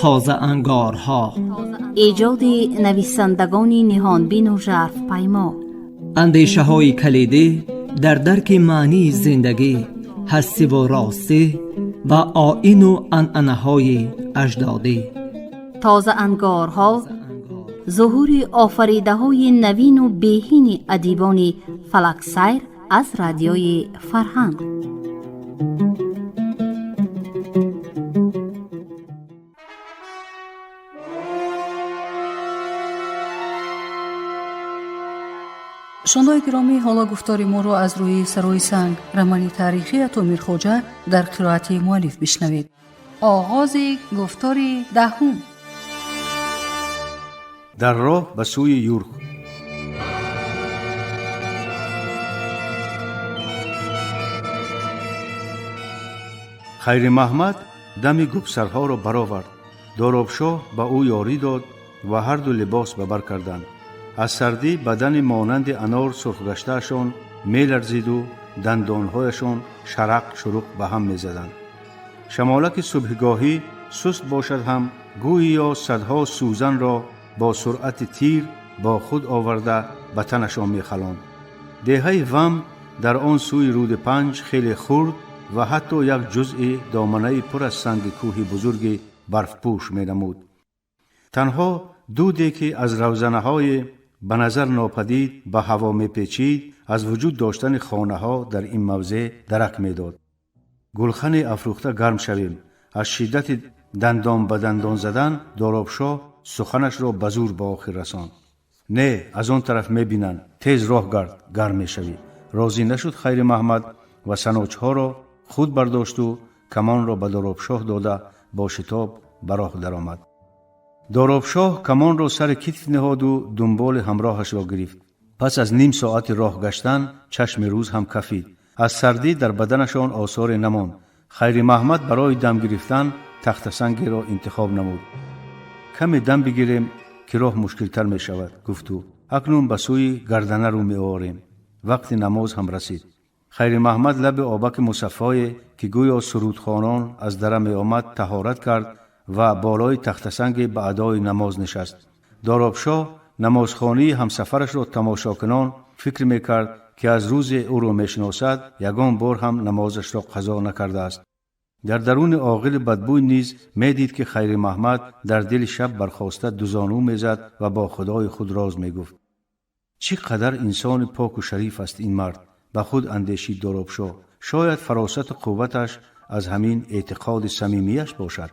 Тозаангорҳо. Эҷоди нависандагони ниҳонбину жарфпаймо. Андешаҳои калидӣ дар дарки маънии зиндагӣ, ҳастиву ростӣ ва оину анъанаҳои аҷдодӣ. Тозаангорҳо, зуҳури офаридаҳои навину беҳини адибони фалаксайр аз Радиои Фарҳанг. Шунавандагони гиромӣ, ҳоло гуфтори моро аз рӯи «Сарои санг», романи таърихии Ато Мирхоҷа дар қироати муаллиф бишнавед. Оғози гуфтори даҳум. Дар роҳ ба сӯи Юрх. Хайри Маҳмад дами губсарҳоро баровард. Доробшоҳ ба ӯ ёрӣ дод ва ҳарду либос ба бар карданд. Аз сардӣ бадани монанди анор сурхгаштаашон меларзиду дандонҳояшон шарақ шуруқ ба ҳам мезаданд. Шамолаки субҳгоҳӣ суст бошад ҳам, гӯё садҳо сӯзанро бо суръати тир бо худ оварда ба танашон мехалонд. Деҳаи Вам дар он сӯи рӯди Панҷ хеле хурд ва ҳатто як ҷузъи доманаи пур аз санги кӯҳи бузурги барфпӯш менамуд. Танҳо дуде, ки аз равзанаҳои ба назар нопадид ба ҳаво мепечид, аз вуҷуд доштани хонаҳо дар ин мавзеъ дарак медод. Гулхане афрӯхта гарм шавем. Аз шиддати дандон ба дандон задан Доробшоҳ суханашро ба зур ба охир расонд. Не, аз он тараф мебинанд, тез роҳ гард, гарм мешавӣ. Розӣ нашуд Хайри Маҳмад ва саночҳоро худ бардошту камонро ба Доробшоҳ дода, бо шитоб ба роҳ даромад. Доробшоҳ камонро сари китф ниҳоду дунболи ҳамроҳашро гирифт. Пас аз ним соати роҳ гаштан чашми рӯз ҳам кафид. Аз сардӣ дар баданашон осоре намонд. Хайри Маҳмад барои дам гирифтан тахтасангеро интихоб намуд. Каме дам бигирем, ки роҳ мушкилтар мешавад, гуфт ӯ. Акнун ба сӯи гардана рӯ меорем. Вақти намоз ҳам расид. Хайри Маҳмад лаби обаки мусаффое, ки гӯё сурудхонон аз дара меомад, таҳорат кард ва болои тахтасанге ба адои намоз нишаст. Доробшоҳ намозхонии ҳамсафарашро тамошокунон фикр мекард, ки аз рӯзе ӯро мешиносад, ягон бор ҳам намозашро қазо накардааст. Дар даруни оғили бадбӯй низ медид, ки Хайри Маҳмад дар дили шаб бархоста дузону мезад ва бо Худои худ роз мегуфт. Чӣ қадар инсони поку шариф аст ин мард, ба худ андешид Доробшоҳ. Шояд фаросату қувваташ аз ҳамин эътиқоди самимияш бошад.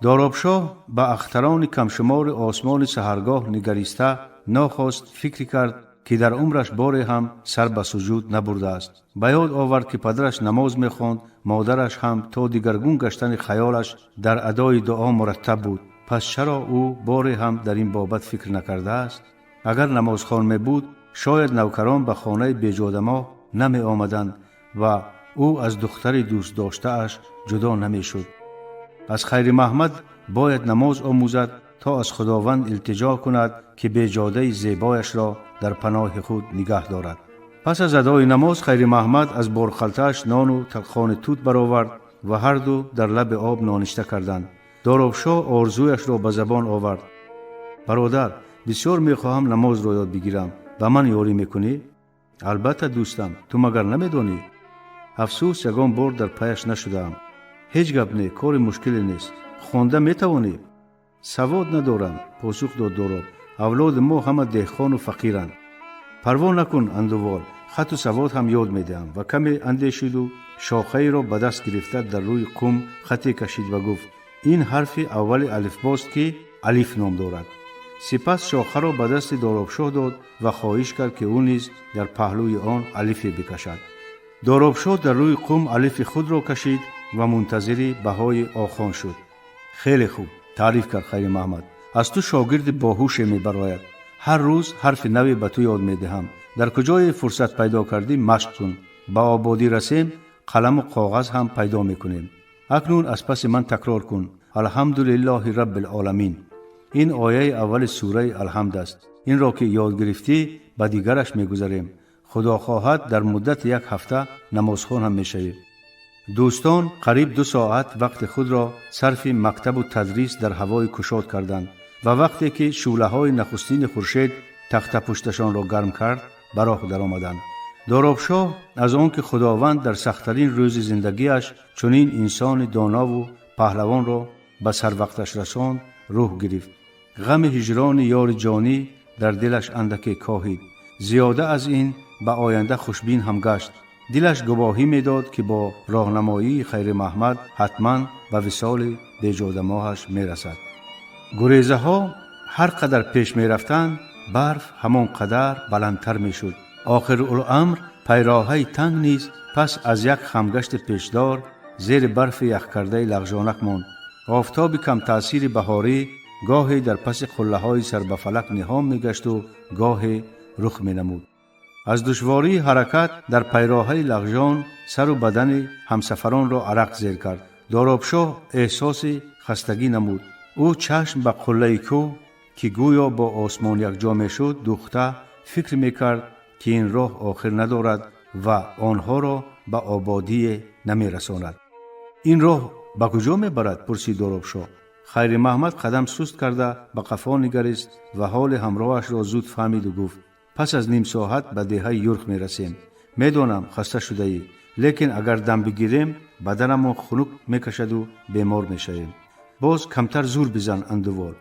Доробшоҳ ба ахтарони камшумори осмони саҳаргоҳ нигариста нохост фикр кард, ки дар умраш боре ҳам сар ба суҷуд набурдааст. Ба ёд овард, ки падараш намоз мехонд, модараш ҳам то дигаргун гаштани хаёлаш дар адои дуо мураттаб буд. Пас чаро ӯ боре ҳам дар ин бобат фикр накардааст? Агар намозхон мебуд, шояд навкарон ба хонаи беҷодамоҳ намеомаданд ва ӯ аз духтари дӯстдоштааш ҷудо намешуд. Аз Хайри Маҳмад бояд намоз омӯзад, то аз Худованд илтиҷо кунад, ки беҷодаи зебояшро дар паноҳи худ нигаҳ дорад. Пас аз адои намоз Хайри Маҳмад аз борхалтааш нону талхони тут баровард ва ҳарду дар лаби об ноништа карданд. Доробшоҳ орзуяшро ба забон овард: Бародар, бисёр мехоҳам намозро ёд бигирам, ба ман ёрӣ мекунӣ? Албатта, дӯстам, ту магар намедонӣ? Афсӯс, ягон бор дар паяш нашудаам. Ҳеҷ гап не, кори мушкиле нест. Хонда метавонӣ? Савод надорам, посух дод Дороб. Авлоди мо ҳама деҳқону фақиранд. Парво накун, андувол, хату савод ҳам ёд медиҳам. Ва каме андешиду шохаеро ба даст гирифта дар рӯи қум хате кашид ва гуфт: Ин ҳарфи аввали алифбост, ки алиф ном дорад. Сипас шохаро ба дасти Доробшоҳ дод ва хоҳиш кард, ки ӯ низ дар паҳлӯи он алифе бикашад. Доробшоҳ дар рӯи қум алифи худро кашид ва мунтазири баҳои охон шуд. Хеле хуб, таъриф кард Хайри Маҳмад. Аз ту шогирди боҳуше мебарояд. Ҳар рӯз ҳарфи наве ба ту ёд медиҳам. Дар куҷое фурсат пайдо кардӣ, машқ кун. Ба ободӣ расем, қаламу коғаз ҳам пайдо мекунем. Акнун аз паси ман такрор кун: Алҳамдулиллоҳи раббил оламин. Ин ояи аввали сураи Алҳамд аст. Инро ки ёд гирифтӣ, ба дигараш мегузарем. Худо хоҳад, дар муддати як ҳафта намозхон ҳам мешавӣ. Дӯстон қариб 2 соат вақти худро сарфи мактабу тадрис дар ҳавои кушод карданд ва вақте ки шӯълаҳои нахустини хуршед тахтапушташонро гарм кард, ба роҳ даромаданд. Доробшоҳ аз он ки Худованд дар сахттарин рӯзи зиндагиаш чунин инсони донову паҳлавонро ба сарвақташ расонд, рӯҳ гирифт. Ғами ҳиҷрони ёри ҷонӣ дар дилаш андаке коҳид. Зиёда аз ин ба оянда хушбин ҳам гашт. Дилаш гувоҳӣ медод, ки бо роҳнамоии Хайримаҳмад ҳатман ба висоли беҷодамоҳаш мерасад. Гурезаҳо ҳар қадар пеш мерафтанд, барф ҳамон қадар баландтар мешуд. Охируламр пайроҳаи танг низ пас аз як хамгашти печдор зери барфи яхкардаи лағжонак монд. Офтоби камтаъсири баҳорӣ гоҳе дар паси қуллаҳои сарбафалак ниҳон мегашту гоҳе рух менамуд. Аз душвории ҳаракат дар пайроҳаи лағжон сару бадани ҳамсафаронро арақ зер кард. Доробшоҳ эҳсоси хастагӣ намуд. Ӯ чашм ба қуллаи кӯҳ, ки гӯё бо осмон якҷо мешуд, дӯхта фикр мекард, ки ин роҳ охир надорад ва онҳоро ба ободие намерасонад. «Ин роҳ ба куҷо мебарад?» — пурсид Доробшоҳ. Хайримаҳмад қадам суст карда ба қафо нигарист ва ҳоли ҳамроҳашро зуд фаҳмиду гуфт: «Пас аз ним соат ба деҳаи Юрх мерасем. Медонам, хаста шудаӣ, лекин агар дам бигирем, баданамон хунук мекашаду бемор мешавем. Боз камтар зур бизан, Андувол.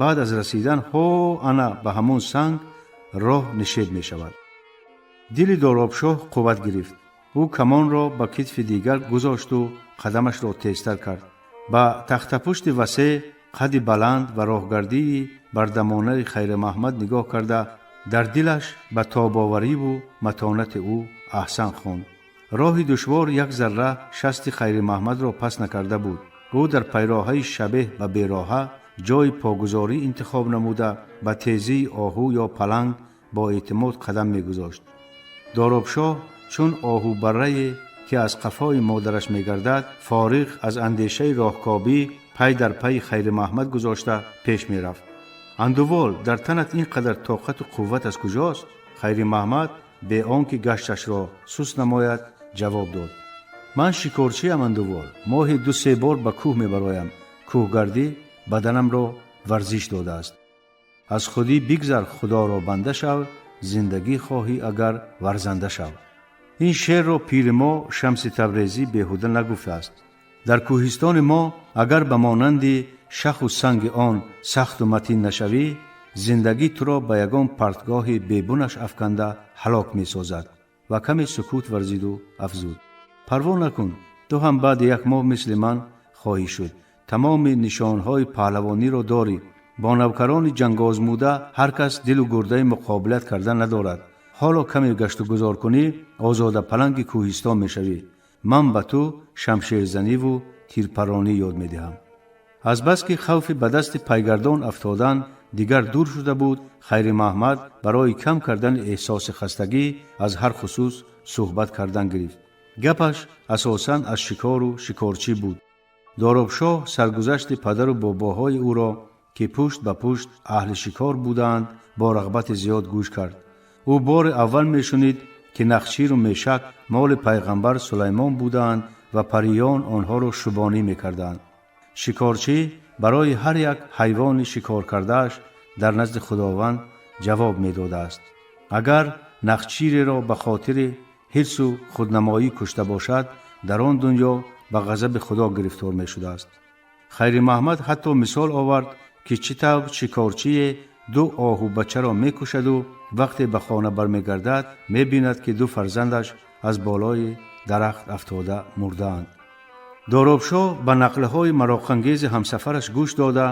Баъд аз расидан ҳо ана ба ҳамон санг роҳ нишеб мешавад». Дили Доробшоҳ қувват гирифт. Ӯ камонро ба китфи дигар гузошту қадамашро тезтар кард. Ба тахтапушти васеъ, қади баланд ва роҳгардии бардамонаи Хайримаҳмад нигоҳ карда, дар дилаш ба тобовариву матонати ӯ аҳсан хонд. Роҳи душвор як зарра шасти Хайримаҳмадро пас накарда буд. Ӯ дар пайроҳаи шабеҳ ба бероҳа ҷойи погузорӣ интихоб намуда, ба тезии оҳу ё паланг бо эътимод қадам мегузошт. Доробшоҳ чун оҳубаррае, ки аз қафои модараш мегардад, фориғ аз андешаи роҳкобӣ, пай дар пайи Хайримаҳмад гузошта пеш мерафт. «Андувол, дар танат ин қадар тоқату қувват аз куҷост?» Хайримаҳмад бе он ки гашташро суст намояд, ҷавоб дод: «Ман шикорчиам, Андувол. Моҳи ду-се бор ба кӯҳ мебароям. Кӯҳгардӣ баданамро варзиш додааст». Аз худӣ бигзар, Худоро банда шав, зиндагӣ хоҳӣ агар, варзанда шав. Ин шеърро пири мо Шамси Табрезӣ беҳуда нагуфтааст. Дар кӯҳистони мо агар ба монанди шаху санги он сахту матин нашавӣ, зиндагӣ туро ба ягон партгоҳи бебунаш афканда ҳалок месозад. Ва каме сукут варзиду афзуд: «Парво накун, ту ҳам баъди як моҳ мисли ман хоҳӣ шуд. Тамоми нишонҳои паҳлавониро дорӣ. Бо навкарони ҷангозмуда ҳар кас дилу гурдаи муқобилат карда надорад. Ҳоло каме гаштугузор кунӣ, озода паланги кӯҳистон мешавӣ. Ман ба ту шамшерзаниву тирпаронӣ ёд медиҳам». Азбаски хавфи ба дасти пайгардон афтодан дигар дур шуда буд, Хайримаҳмад барои кам кардани эҳсоси хастагӣ аз ҳар хусус суҳбат кардан гирифт. Гапаш асосан аз шикору шикорчӣ буд. Доробшоҳ саргузашти падару бобоҳои ӯро, ки пушт ба пушт аҳли шикор буданд, бо рағбати зиёд гӯш кард. Ӯ бори аввал мешунид, ки нахчиру мешак моли пайғамбар Сулаймон будаанд ва париён онҳоро шубонӣ мекарданд. Шикорчӣ барои ҳар як ҳайвони шикоркардааш дар назди Худованд ҷавоб медодааст. Агар нахчиреро ба хотири ҳирсу худнамоӣ кушта бошад, дар он дунё ба ғазаби Худо гирифтор мешудааст. Хайримаҳмад ҳатто мисол овард, ки чӣ тавр шикорчие ду оҳубачаро мекушаду вақте ба хона бармегардад, мебинад, ки ду фарзандаш аз болои дарахт афтода мурдаанд. Доробшоҳ ба нақлҳои мароқангези ҳамсафараш гӯш дода,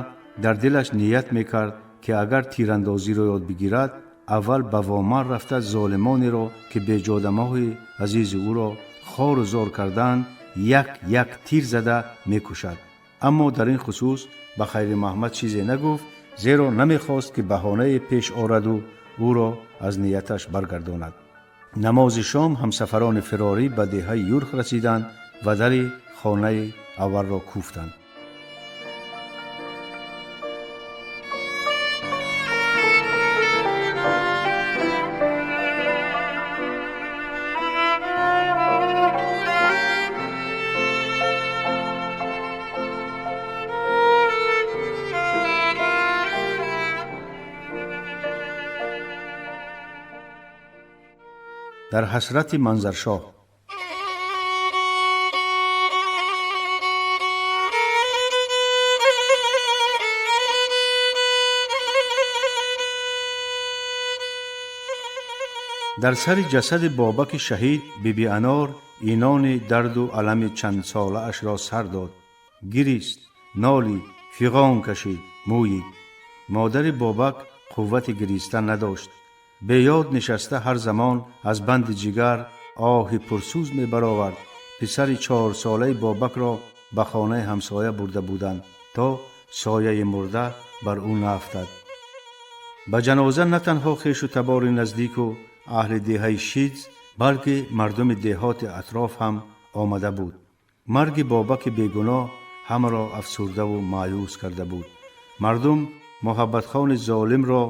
дар дилаш ният мекард, ки агар тирандозиро ёд бигирад, аввал ба Вомар рафта, золимонеро, ки беҷодамоҳи азизи ӯро хору зор карданд, як як тир зада мекушад. Аммо дар ин хусус ба Хайримаҳмад чизе нагуфт, зеро намехост, ки баҳонае пеш ораду ӯро аз нияташ баргардонад. Намози шом ҳамсафарони фирорӣ ба деҳаи Юрх расиданд ва дари хонаи аввалро кӯфтанд. Дар ҳасрати Манзаршоҳ. Дар сари ҷасади Бобаки шаҳид Биби Анор инони дарду алами чандсолаашро сар дод. Гирист, нолид, фиғон кашид, мӯйид. Модари Бобак қуввати гиристан надошт. Беёд нишаста ҳар замон аз банди ҷигар оҳи пурсӯз мебаровард. Писари 4-солаи Бобакро ба хонаи ҳамсоя бурда буданд, то сояи мурда бар ӯ наафтад. Ба ҷаноза на танҳо хешу табори наздику аҳли деҳаи Шидз, балки мардуми деҳоти атроф ҳам омада буд. Марги Бобаки бегуноҳ ҳамаро афсурдаву маъюс карда буд. Мардум Муҳаббатхони золимро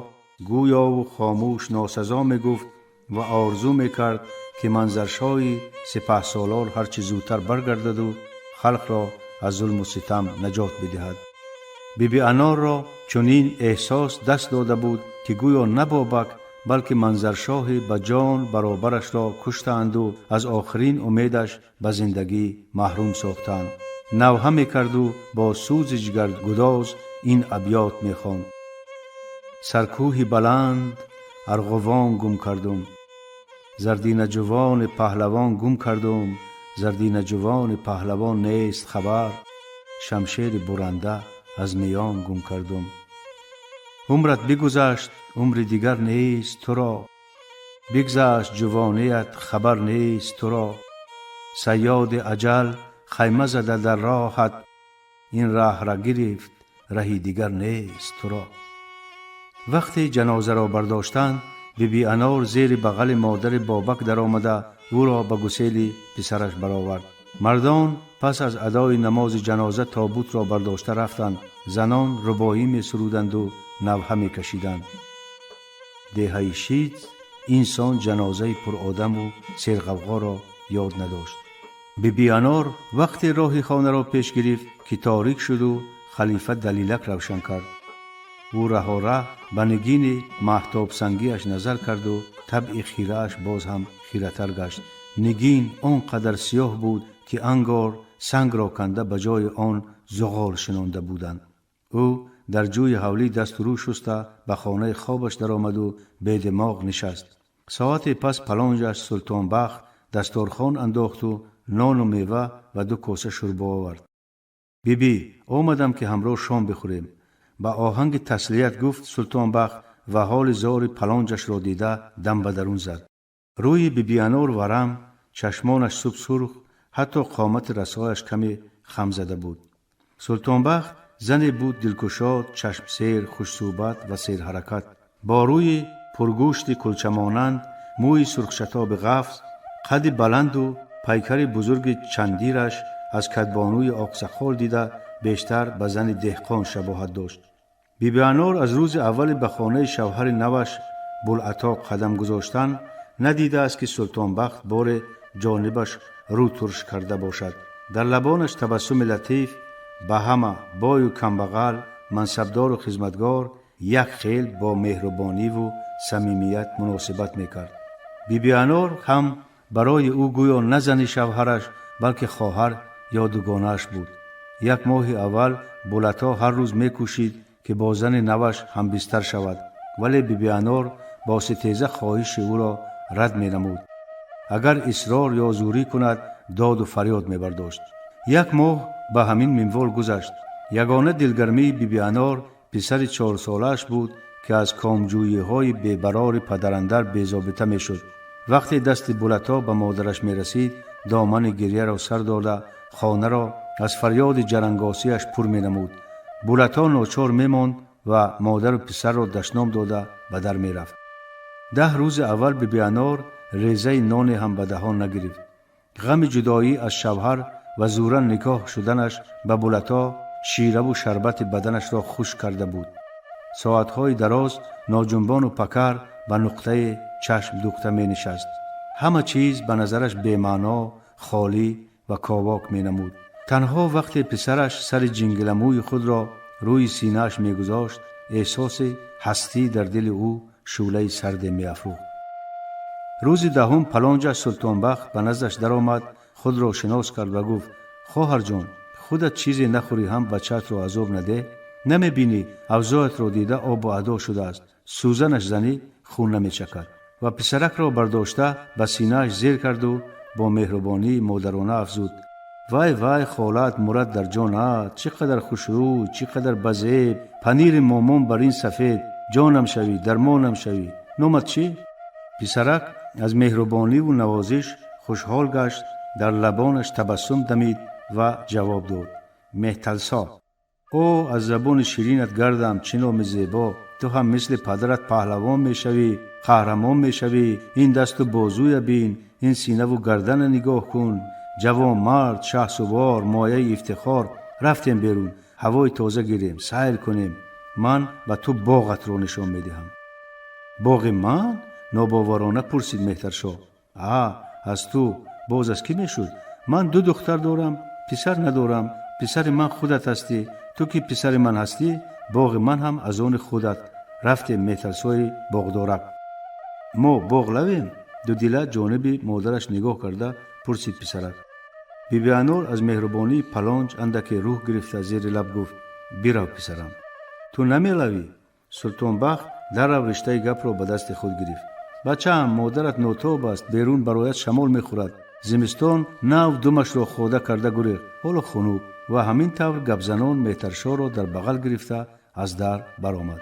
гӯёву хомӯш носазо мегуфт ва орзу мекард, ки Манзаршоҳи сипаҳсолор ҳарчи зудтар баргардаду халқро аз зулму ситам наҷот бидиҳад. Биби Анорро чунин эҳсос даст дода буд, ки гӯё на Бобак, балки Манзаршоҳи ба ҷон баробарашро куштаанду аз охирин умедаш ба зиндагӣ маҳрум сохтанд. Навҳа мекарду бо сӯзи ҷигаргудоз ин абёт мехонд: Саркӯҳи баланд арғувон гум кардум, зардинаҷувони паҳлавон гум кардум, зардинаҷувони паҳлавон нест хабар, шамшери буранда аз миён гум кардум. Умрат бигузашт, умри дигар нест туро, бигзашт ҷувоният, хабар нест туро. Сайёди аҷал хайма зада дар роҳат, ин раҳра гирифт, раҳи дигар нест туро. Вақте ҷанозаро бардоштанд, Биби Анор зери бағали модари Бобак даромада ӯро ба гусели писараш баровард. Мардон пас аз адои намози ҷаноза тобутро бардошта рафтанд. Занон рубоӣ месуруданду навҳа мекашиданд. Деҳаи Шидз инсон ҷанозаи пуродаму серғавғоро ёд надошт. Биби Анор вақте роҳи хонаро пеш гирифт, ки торик шуду халифа далилак равшан кард. Ӯ раҳораҳ ба нигини маҳтобсангиаш назар карду табъи хирааш боз ҳам хиратар гашт. Нигин он қадар сиёҳ буд, ки ангор сангро канда ба ҷои он зуғол шинонда буданд. Ӯ дар ҷӯи ҳавлӣ дасту рӯ шуста ба хонаи хобаш даромаду бедимоғ нишаст. Соате пас палонҷаш Султонбахт дасторхон андохту нону мева ва 2 коса шурбо овард. Бибӣ, омадам, ки ҳамроҳ шом бихӯрем. Ба оҳанги таслият гуфт Султонбахт ва ҳоли зори палонҷашро дида дам ба дарун зад. Рӯи Биби Анор варам, чашмонаш субсурх, ҳатто қомати расояш каме хам зада буд. Султонбахт зане буд дилкушод, чашмсер, хушсӯҳбат ва серҳаракат. Бо рӯи пургӯшти кулчамонанд, мӯи сурхшатоби ғафз, қадди баланду пайкари бузурги чандираш аз кадбонуи оқсақол дида бештар ба зани деҳқон шабоҳат дошт. Биби Анор аз рӯзи аввали ба хонаи шавҳари наваш Булъато қадам гузоштан надидааст, ки Султонбахт боре ҷонибаш рӯ турш карда бошад. Дар лабонаш табассуми латиф, ба ҳама бою камбағал, мансабдору хизматгор як хел бо меҳрубониву самимият муносибат мекард. Биби Анор ҳам барои ӯ гӯё на зани шавҳараш, балки хоҳар ё дугонааш буд. Як моҳи аввал Булато ҳар рӯз мекӯшид, ки бо зани наваш ҳамбистар шавад, вале Биби Анор бо ситеза хоҳиши ӯро рад менамуд. Агар исрор ё зӯрӣ кунад, доду фарёд мебардошт. Як моҳ ба ҳамин минвол гузашт. Ягона дилгармии Биби Анор писари 4-солааш буд, ки аз комҷӯиҳои бебарори падарандар безобита мешуд. Вақте дасти Булато ба модараш мерасид, домани гирьяро сар дода, хонаро аз фарёди ҷарангосиаш пур менамуд. Булато ночор мемонд ва модару писарро дашном дода ба дар мерафт. 10 рӯзи аввал Биби Анор резаи ноне ҳам ба даҳон нагирифт. Ғами ҷудоӣ аз шавҳар ва зӯран никоҳ шуданаш ба Булато шираву шарбати баданашро хушк карда буд. Соатҳои дароз ноҷунбону пакар ба нуқтаи чашм духта менишаст. Ҳама чиз ба назараш бемаъно, холӣ ва ковок менамуд. Танҳо вақте писараш сари ҷингиламӯи худро рӯи синааш мегузошт, эҳсоси ҳастӣ дар дили ӯ шӯълаи сарде меафрӯхт. Рӯзи даҳум палонҷаш Султонбахт ба наздаш даромад, худро шинос кард ва гуфт: «Хоҳарҷон, худат чизе нахӯрӣ ҳам бачаатро азоб надеҳ. Намебинӣ, авзоятро дида обу адо шудааст. Сӯзанаш занӣ, хун намечакад». Ва писаракро бардошта ба синааш зер карду бо меҳрубонии модарона афзуд: «Вай, вай, холаат мурад дар ҷонат, чӣ қадар хушрӯй, чӣ қадар базеб, панири момон бар ин сафед, ҷонам шавӣ, дармонам шавӣ. Номат чӣ?» Писарак аз меҳрубониву навозиш хушҳол гашт, дар лабонаш табассум дамид ва ҷавоб дод: «Меҳталсо». «О, аз забони ширинат гардам, чӣ номи зебо! Ту ҳам мисли падарат паҳлавон мешавӣ, қаҳрамон мешавӣ. Ин дасту бозуя бин, ин синаву гардана нигоҳ кун. Ҷавонмард, шаҳсувор, мояи ифтихор. Рафтем берун, ҳавои тоза гирем, сайр кунем. Ман ба ту боғатро нишон медиҳам». «Боғи ман?» — нобоварона пурсид Меҳтаршоҳ. «А, аз ту боз аз кӣ мешуд? Ман ду духтар дорам, писар надорам. Писари ман худат ҳастӣ. Ту ки писари ман ҳастӣ, боғи ман ҳам аз они худат. Рафтем, Меҳтарсои боғдорак». «Мо боғ лавем?» — дудила ҷониби модараш нигоҳ карда пурсид писарак. Бибианор аз меҳрубонии палонҷ андаке рӯҳ гирифта, зери лаб гуфт: «Бирав, писарам». «Ту намелавӣ?» Султонбахт даррав риштаи гапро ба дасти худ гирифт. «Бачаам, модарат нотоб аст, берун барояд, шамол мехӯрад. Зимистон нав думашро хода карда гурехт, ҳоло хунук». Ва ҳамин тавр гапзанон Меҳтаршоҳро дар бағал гирифта аз дар баромад.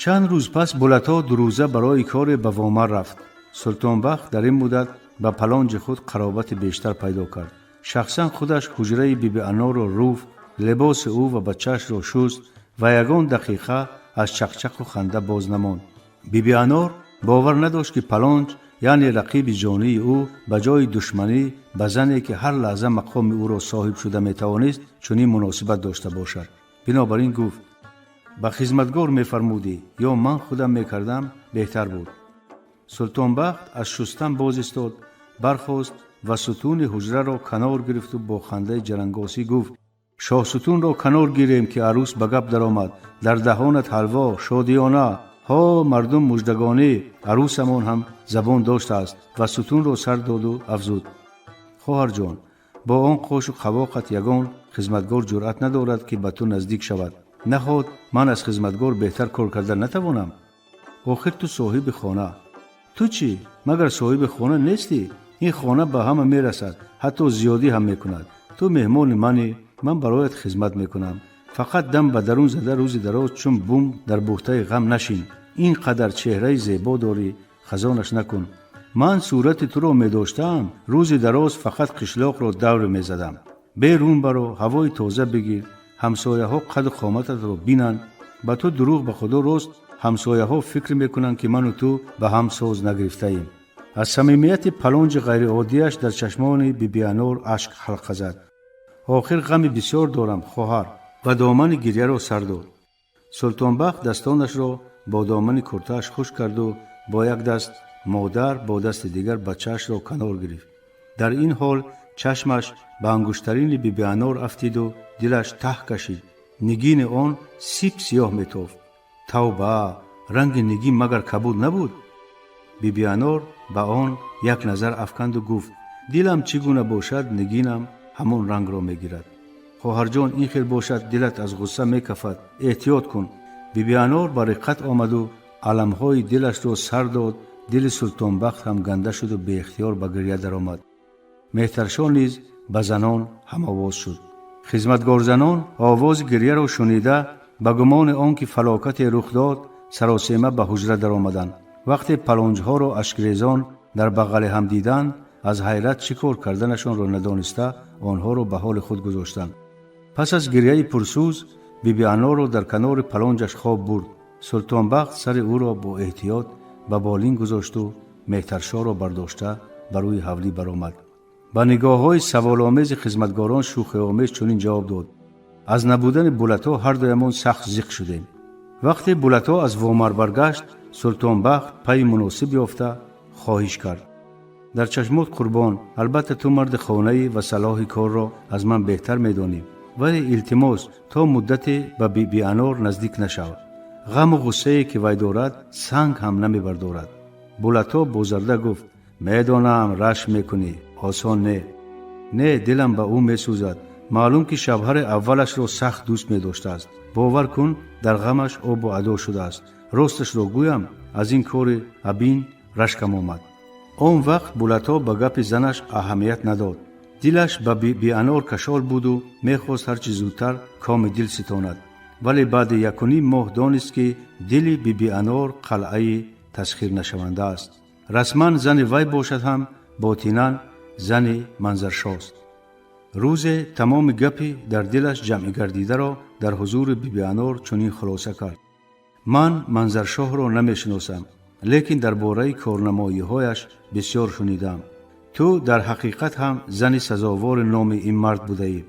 Чанд рӯз пас Булато дурӯза барои коре ба Вомар рафт. Султонбахт дар ин муддат ба палонҷи худ қаробати бештар пайдо кард. Шахсан худаш ҳуҷраи Бибианорро руфт, либоси ӯ ва бачаашро шуст ва ягон дақиқа аз чақчақу ханда боз намонд. Бибианор бовар надошт, ки палонҷ, яъне рақиби ҷонии ӯ, ба ҷои душманӣ ба зане, ки ҳар лаҳза мақоми ӯро соҳиб шуда метавонист, чунин муносибат дошта бошад. Бинобар ин гуфт: «Ба хизматгор мефармудӣ ё ман худам мекардам, беҳтар буд». Султонбахт аз шустан боз истод, бархост ва сутуни ҳуҷраро канор гирифту бо хандаи ҷарангосӣ гуфт: «Шоҳсутунро канор гирем, ки арӯс ба гап даромад. Дар даҳонат ҳалво, шодиёна. Ҳо, мардум, муждагонӣ, арӯсамон ҳам забон доштааст». Ва сутунро сар доду афзуд: «Хоҳарҷон, бо он қошу қавоқат ягон хизматгор ҷуръат надорад, ки ба ту наздик шавад. Наход ман аз хизматгор беҳтар кор карда натавонам? Охир ту соҳиби хона. Ту чӣ, магар соҳиби хона нестӣ? Ин хона ба ҳама мерасад, ҳатто зиёдӣ ҳам мекунад. Ту меҳмони манӣ, ман бароят хизмат мекунам. Фақат дам ба дарун зада, рӯзи дароз чун бум дар бухтаи ғам нашин. Ин қадар чеҳраи зебо дорӣ, хазонаш накун. Ман сурати туро медоштаам, рӯзи дароз фақат қишлоқро давр мезадам. Берун баро, ҳавои тоза бигир, ҳамсояҳо қаду қомататро бинанд. Ба ту дурӯғ, ба худо рост, ҳамсояҳо фикр мекунанд, ки ману ту ба ҳам соз нагирифтаем». Аз самимияти палонҷи ғайриоддияш дар чашмони Бибианор ашк ҳалқа зад. «Охир ғами бисёр дорам, хоҳар», ва домани гирьяро сар дод. Султонбахт дастонашро бо домани куртааш хушк карду бо як даст модар, бо дасти дигар бачаашро канор гирифт. Дар ин ҳол чашмаш ба ангуштарини Бибианор афтиду дилаш таҳ кашид. Нигини он сип сиёҳ метофт. Тавба, ранги нигин магар кабуд набуд? Бибианор ба он як назар афканду гуфт: «Дилам чӣ гуна бошад, нигинам ҳамон рангро мегирад. Хоҳарҷон, ин хел бошад, дилат аз ғусса мекафад, эҳтиёт кун». Бибианор ба риққат омаду аламҳои дилашро сар дод. Дили Султонбахт ҳам ганда шуду беихтиёр ба гирья даромад. Меҳтаршоҳ низ ба занон ҳамовоз шуд. Хизматгорзанон овози гирьяро шунида, ба гумони он ки фалокате рух дод, саросема ба ҳуҷра даромаданд. Вақте палонҷҳоро ашкрезон дар бағали ҳам диданд, аз ҳайрат чӣ кор карданашонро надониста, онҳоро ба ҳоли худ гузоштанд. Пас аз гирьяи пурсӯз Бибианорро дар канори палонҷаш хоб бурд. Султонбахт сари ӯро бо эҳтиёт ба болин гузошту Меҳтаршоҳро бардошта ба рӯи ҳавлӣ баромад. Ба нигоҳҳои саволомези хизматгорон шӯхиомез чунин ҷавоб дод: «Аз набудани Булато ҳардуямон сахт зиқ шудем». Вақте Булато аз Вомар баргашт, Султонбахт пайи муносиб ёфта хоҳиш кард: «Дар чашмот қурбон, албатта ту марди хонаӣ ва салоҳи корро аз ман беҳтар медонӣ. Вале илтимос, то муддате ба Бибианор наздик нашав. Ғаму ғуссае, ки вай дорад, санг ҳам намебардорад. Булато бозарда гуфт: «Медонам, рашк мекунӣ, осон не. Не, дилам ба ӯ месӯзад. Маълум, ки шавҳари аввалашро сахт дӯст медоштааст. Бовар кун, дар ғамаш обу адо шудааст. Росташро гӯям, аз ин кори абин рашкам омад». Он вақт Булато ба гапи занаш аҳамият надод. Дилаш ба Бибианор кашол буду мехост ҳарчи зудтар коми дил ситонад. Вале баъди якуним моҳ донист, ки дили Бибианор қалъаи тасхирнашаванда аст. Расман зани вай бошад ҳам, ботинан зани Манзаршост. Рӯзе тамоми гапи дар дилаш ҷамъигардидаро дар ҳузури Бибианор чунин хулоса кард: «Ман Манзаршоҳро намешиносам, лекин дар бораи корнамоиҳояш бисёр шунидам. Ту дар ҳақиқат ҳам зани сазовори номи ин мард будаӣ.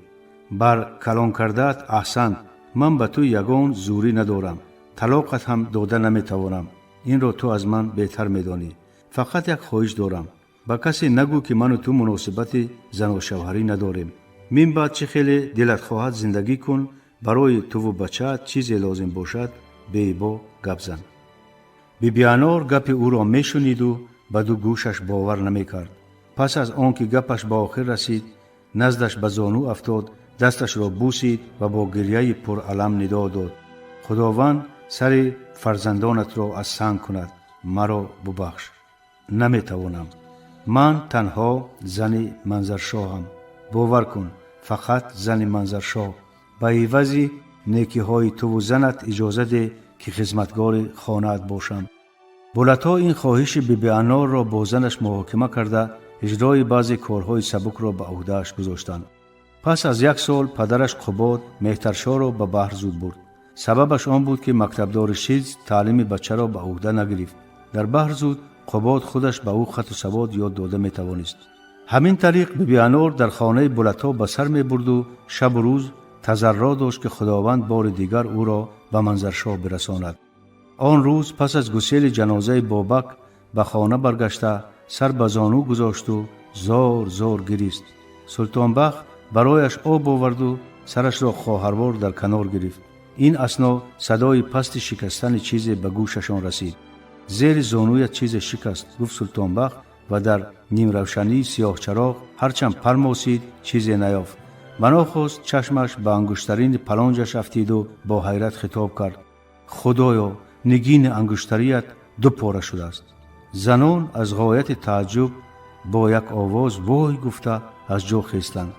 Бар калон кардаат аҳсант. Ман ба ту ягон зӯрӣ надорам, талоқат ҳам дода наметавонам. Инро ту аз ман беҳтар медонӣ. Фақат як хоҳиш дорам: ба касе нагӯ, ки ману ту муносибати заношавҳарӣ надорем. Мин баъд чӣ хеле дилат хоҳад, зиндагӣ кун. Барои туву бачаат чизе лозим бошад, беибо гап зан». Бибианор гапи ӯро мешуниду ба ду гӯшаш бовар намекард. Пас аз он ки гапаш ба охир расид, наздаш ба зону афтод, дасташро бусид ва бо гирьяи пуралам нидо дод: «Худованд сари фарзандонатро аз санг кунад, маро бубахш. Наметавонам. Ман танҳо зани Манзаршоҳам. Бовар кун, фақат зани Манзаршоҳ. Ба ивази некиҳои туву занат иҷоза деҳ, ки хизматгори хонаат бошам». Булато ин хоҳиши Бибианорро бо занаш муҳокима карда, иҷрои баъзе корҳои сабукро ба ӯҳдааш гузоштанд. Пас аз як сол падараш Қубод Меҳтаршоҳро ба баҳр зуд бурд. Сабабаш он буд, ки мактабдори шиз таълими бачаро ба ӯҳда нагирифт. Дар баҳр зуд Қубод худаш ба ӯ хату савод ёд дода метавонист. Ҳамин тариқ Бибианор дар хонаи Булато ба сар мебурду шабу рӯз тазарро дошт, ки Худованд бори дигар ӯро ба Манзаршоҳ бирасонад. Он рӯз пас аз гусели ҷанозаи Бобак ба хона баргашта, сар ба зону гузошту зор зор гирист. Султонбахт барояш об оварду сарашро хоҳарвор дар канор гирифт. Ин асно садои пасти шикастани чизе ба гӯшашон расид. «Зери зонуят чизе шикаст», гуфт Султонбахт ва дар нимравшании сиёҳчароғ ҳарчанд пармосид, чизе наёфт. Банохост чашмаш ба ангуштарини палонҷаш афтиду бо ҳайрат хитоб кард: «Худоё, нигини ангуштарият ду пора шудааст». Занон аз ғояти тааҷҷуб бо як овоз вой гуфта аз ҷо хестанд.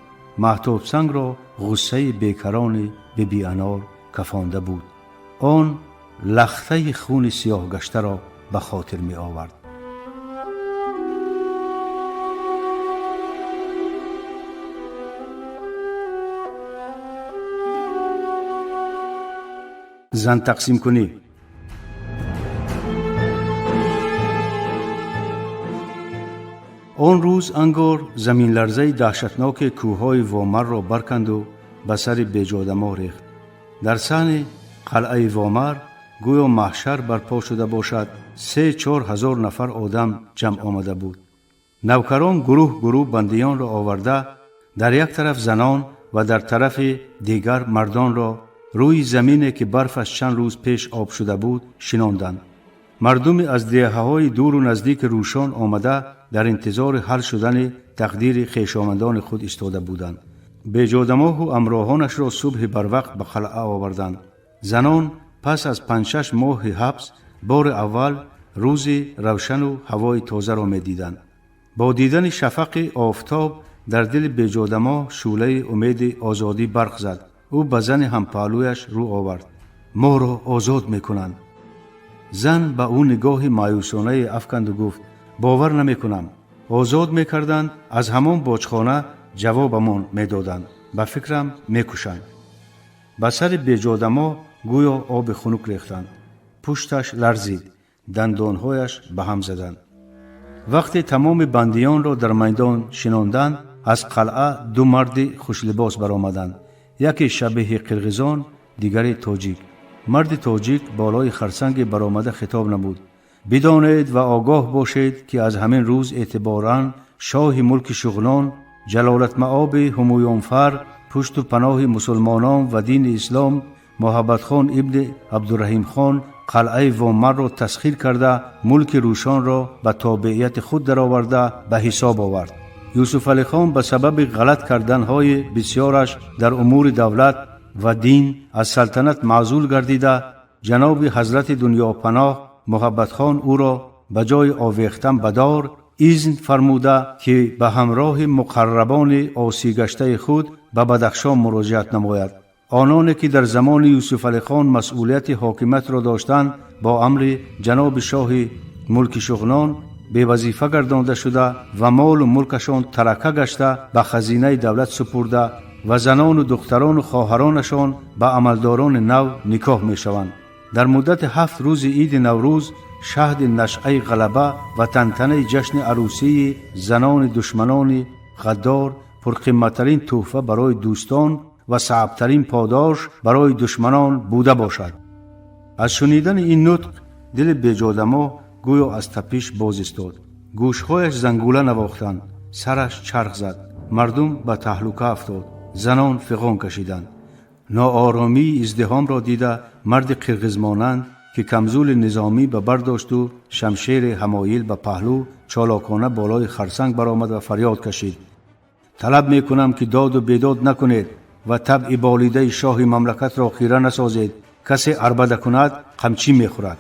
Маҳтобсангро ғуссаи бекарони Бибианор кафонда буд. Он лахтаи хуни сиёҳгаштаро ба хотир меовард. Зан тақсимкунӣ. Он рӯз ангор заминларзаи даҳшатноке кӯҳҳои Вомарро барканду ба сари Беҷодамоҳ рехт. Дар саҳни қалъаи Вомар гӯё маҳшар барпо шуда бошад, 3-4 ҳазор нафар одам ҷамъ омада буд. Навкарон гурӯҳ гурӯҳ бандиёнро оварда, дар як тараф занон ва дар тарафи дигар мардонро рӯи замине, ки барфаш чанд рӯз пеш об шуда буд, шинонданд. Мардуми аз деҳаҳои дуру наздики Рӯшон омада дар интизори ҳал шудани тақдири хешомандони худ истода буданд. Беҷодамоҳу ҳамроҳонашро субҳи барвақт ба қалъа оварданд. Занон пас аз 5-6 моҳи ҳабс бори аввал рӯзи равшану ҳавои тозаро медиданд. Бо дидани шафақи офтоб дар дили Беҷодамоҳ шӯълаи умеди озодӣ барқ зад. Ӯ ба зани ҳампаҳлӯяш рӯ овард: «Моро озод мекунанд». Зан ба ӯ нигоҳи маъюсонае афканду гуфт: «Бовар намекунам. Озод мекарданд, аз ҳамон боҷхона ҷавобамон медоданд. Ба фикрам, мекушанд». Ба сари Беҷодамоҳ гӯё оби хунук рехтанд. Пушташ ларзид, дандонҳояш ба ҳам заданд. Вақте тамоми бандиёнро дар майдон шинонданд, аз қалъа ду марди хушлибос баромаданд: яке шабеҳи қирғизон, дигаре тоҷик. Марди тоҷик болои харсанге баромада хитоб намуд: «Бидонед ва огоҳ бошед, ки аз ҳамин рӯз эътиборан шоҳи мулки Шуғнон, ҷалолатмаоби Ҳумоюнфар, Пушту паноҳи мусулмонон ва дини ислом Муҳаббатхон ибни Абдураҳимхон қалъаи Вомарро тасхир карда, мулки Рӯшонро ба тобеияти худ дароварда ба ҳисоб овард. Юсуфалихон ба сабаби ғалат карданҳои бисёраш дар умури давлат ва дин аз салтанат маъзул гардида, ҷаноби ҳазрати дунёпаноҳ Муҳаббатхон ӯро ба ҷои овехтан ба дор изн фармуда, ки ба ҳамроҳи муқаррабони осигаштаи худ ба Бадахшон муроҷиат намояд. Ононе ки дар замони Юсуфалихон масъулияти ҳокимиятро доштанд, бо амри ҷаноби шоҳи мулки Шуғнон бевазифа гардонда шуда ва молу мулкашон тарака гашта ба хазинаи давлат супурда ва занону духтарону хоҳаронашон ба амалдорони нав никоҳ мешаванд. Дар муддати 7 рӯзи иди Наврӯз шаҳди нашъаи ғалаба ва тантанаи ҷашни арӯсии занони душманони ғаддор пурқимматтарин тӯҳфа барои дӯстон ва саъбтарин подош барои душманон буда бошад. Аз шунидани ин нутқ дили беҷодамо гӯё аз тапиш боз истод. Гӯшҳояш зангула навохтанд, сараш чарх зад. Мардум ба таҳлука афтод, занон фиғон кашиданд. Нооромии издиҳомро дида, марди қирғизмонанд, ки камзули низомӣ ба бар дошту шамшери ҳамоил ба паҳлӯ, чолокона болои харсанг баромад ва фарёд кашид: талаб мекунам, ки доду бедод накунед ва табъи болидаи шоҳи мамлакатро хира насозед. Касе арбада кунад, қамчӣ мехӯрад.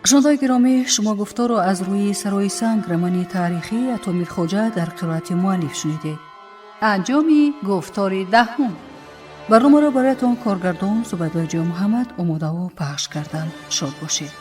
Шунавандаи гиромӣ, шумо гуфторро аз рӯи Сарои санг романи таърихии Ато Мирхоҷа дар қироати муаллиф шунидед. Анҷоми гуфтори даҳум. Барномаро бароятон коргардон Зубайдуллоҷон Муҳаммад омодаву пахш карданд. Шод бошед.